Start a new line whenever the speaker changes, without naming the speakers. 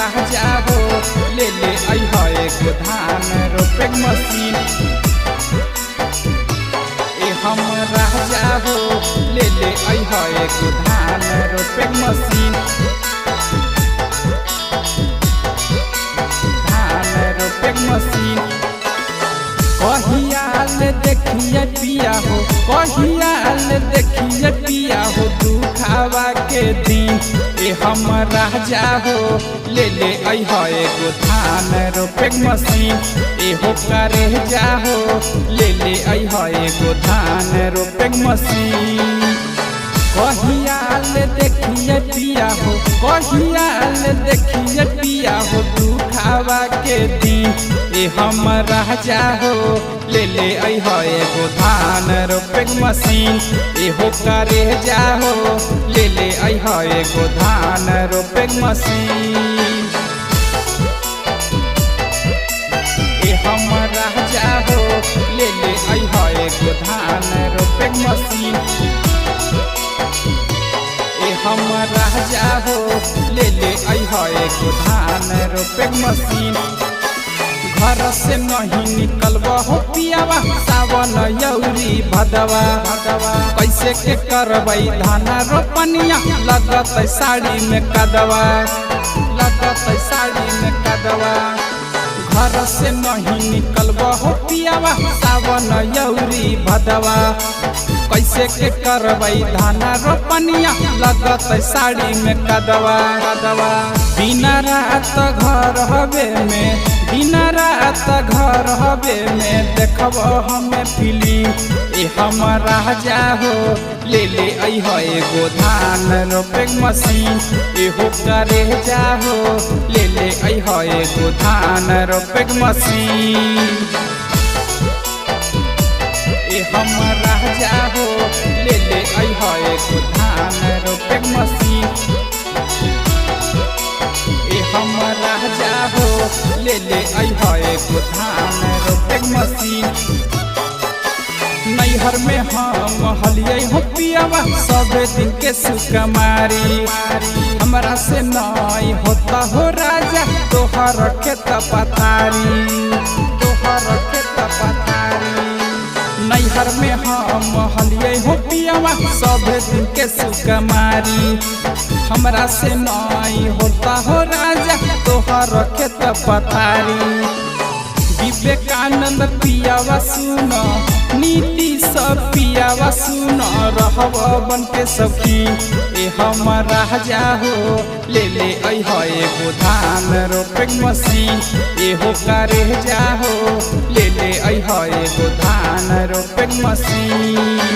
राजा हो ले ले अइह एगो धान रोपे के मशीन। ए हम राजा हो ले ले अइह एगो धान रोपे के मशीन। धान रोपे के मशीन। कहियाल देखिए पिया हो, कहियाल देखिए पिया हो दुखावा के दिन। ए हम राजा हो ले ले अइह एगो धान रोपे के मशीन। ए हो करे जा हो ले ले अइह एगो धान रोपे के मशीन। कहियाल देखिए पिया हो, कहियाल देखिए पिया हो दुखावा के दिन। ए हम राजा हो ले ले अइह एगो धान रोपे के मशीन। ए हो करे जा हो ले ले अइह एगो धान रोपे के मशीन। ए हम राजा हो ले ले अइह एगो धान रोपे के मशीन। ए हम राजा हो ले ले अइह एगो धान रोपे के मशीन। घर से नहीं निकलब हो पियावा सावन यौरी भदवा। कैसे के करबै धान रोपनिया लगत साड़ी में कदवा, लगत साड़ी में कदवा। घर से नहीं निकलब हो पियावा सावन यौरी भदवा। कैसे के करबै धान रोपनिया लगत साड़ी में कदवा कदवा। बिना रात घर हवे में, बिना रात घर हवे में देखब हमें फिलिम। ए हम राजा हो ले ले अइह एगो धान रोपे के मशीन। ए हो करे जा हो ले ले अइह एगो धान रोपे के मशीन। ए हम राजा हो ले ले अइह एगो धान रोपे के मशीन। ए हम राजा हो ले ले अइह एगो धान रोपे के मशीन। नैहर में हम हलियै हो पियावा सब दिन के सुकमारी। हमरा से नहीं होता हो राजा तोहर खेत पथारी, तोहर खेत पथारी। नैहर में हम हलियै हो पियावा सब दिन के सुकमारी। हमरा से नहीं होता हो राजा तोहर खेत पथारी। विवेकानंद पियावा सुन, नीति सब पियावा सुन, रहब बन के सखी। ए हम राजा हो ले ले अइह एगो धान रोपे के मशीन। ए हो करे जा हो ले ले अइह एगो धान रोपे के मशीन।